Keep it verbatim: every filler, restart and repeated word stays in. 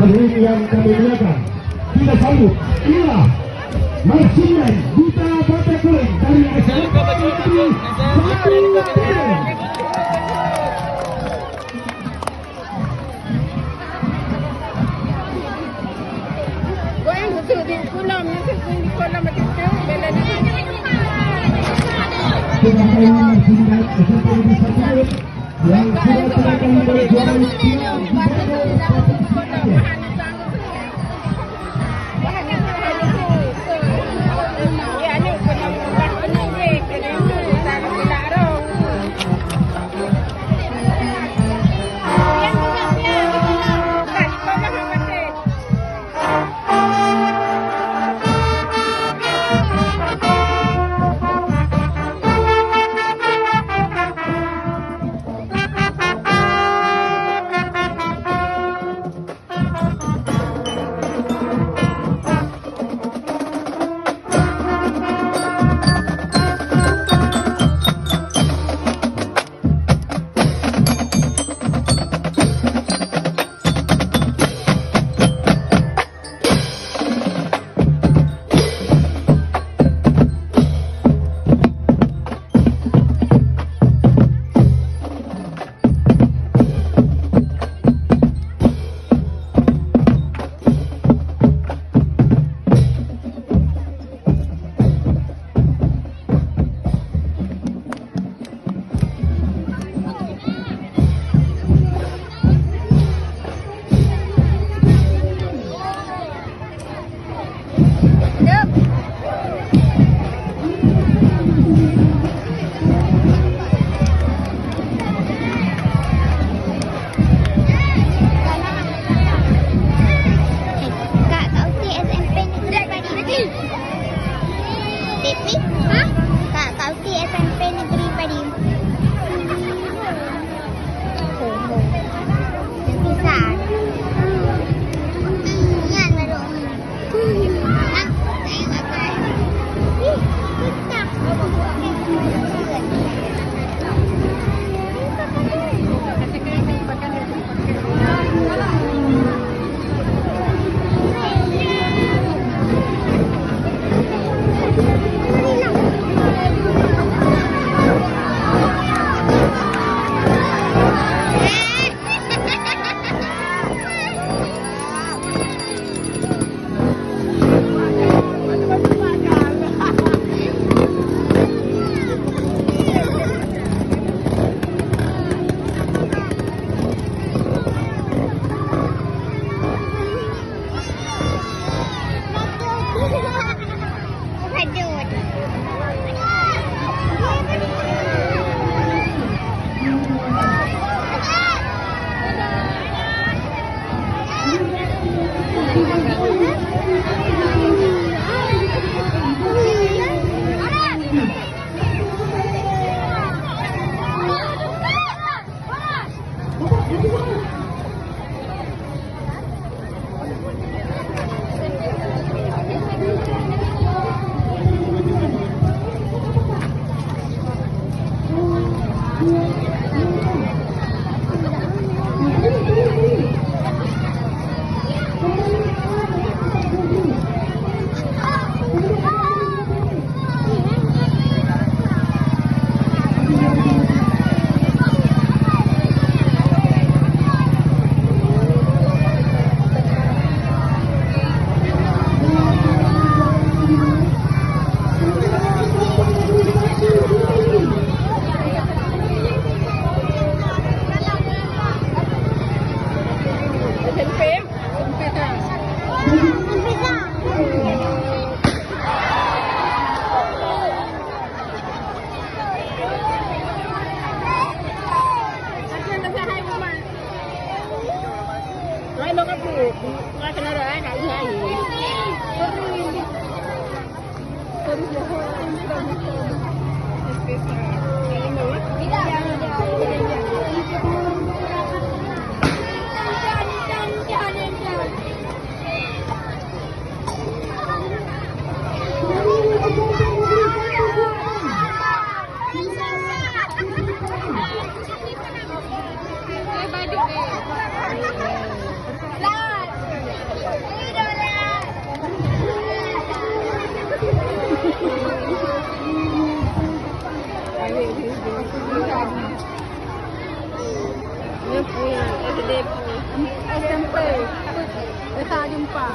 Hadirin yang kami muliakan, kita sambut, inilah marching band Duta Partai Kuling dari S M P Negeri Satu Bedeng. Goyang betul di kolam, di kolam betul tu, bela ni. Kita marching band S M P Negeri Satu Bedeng yang sudah terkenal dari juara. Kak, Kak Uti S M P Negeri Padim. Tipi? Hah? Kak, Kak Uti S M P Negeri Padim. Bisa. Nyan baru. Ini punya, S D punya. S M P. Dah jumpa.